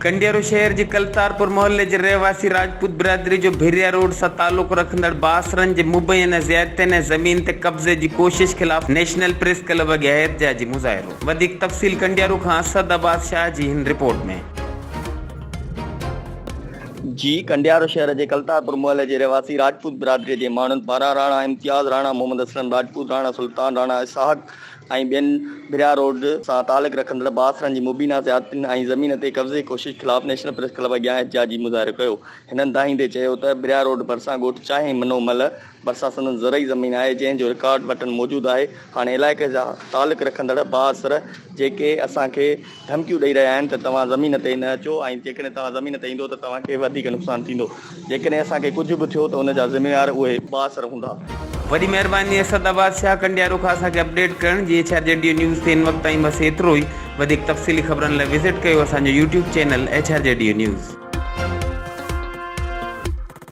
ڪنڊيارو شهر جي ڪلتارپور محلي جي رهواسي راجپوت برادري جو ڀريا روڊ سان تعلق رکندڙ بااثرن جي مبينا زيادتين ۽ زمين تي قبضي جي ڪوشش خلاف نيشنل پريس ڪلب اڳيان احتجاجي مظاهرو. وڌيڪ تفصيل ڪنڊيارو کان اسد عباس شاهه جي هن رپورٽ ۾. جي ڪنڊيارو شهر جي ڪلتارپور محلي جي رهواسي راجپوت برادري جي ماڻهن پاران راڻا امتياز، راڻا محمد اسلم راجپوت، راڻا سلطان، راڻا اسحاق، ۽ ٻين ڀريا روڊ سان تعلق رکندڙ بااثرن جي مبينا زيادتين ۽ زمين تي قبضي ڪوشش خلاف نيشنل پريس ڪلب اڳيان احتجاجي مظاهرو ڪيو. هنن دانهيندي چيو ته ڀريا روڊ ڀرسان ڳوٺ چانهه منو مل ڀرسان سندن زرعي زمين آهي جنهن جو رڪارڊ وٽن موجود آهي هاڻي علائقي سان تعلق رکندڙ بااثر جيڪي اسان کي ڌمڪيون ڏئي رهيا آهن ته توهان زمين تي نه اچو ۽ جيڪڏهن توهان زمين تي ايندو ته توهان کي وڌيڪ نقصان ٿيندو جيڪڏهن اسان کي ڪجهه به ٿيو ته ان جا ذميوار اهي بااثر هوندا. وڏي مهرباني اسد عباس شاهه ڪنڊيارو کان اسان کي اپڊيٽ ڪرڻ جي ايڇ آر جي ڊي نيوز تي هن وقت تائين بس ايترو ئي وڌيڪ تفصيلي خبرن لاء وزٽ ڪيو اسان جو YouTube channel H R G D news.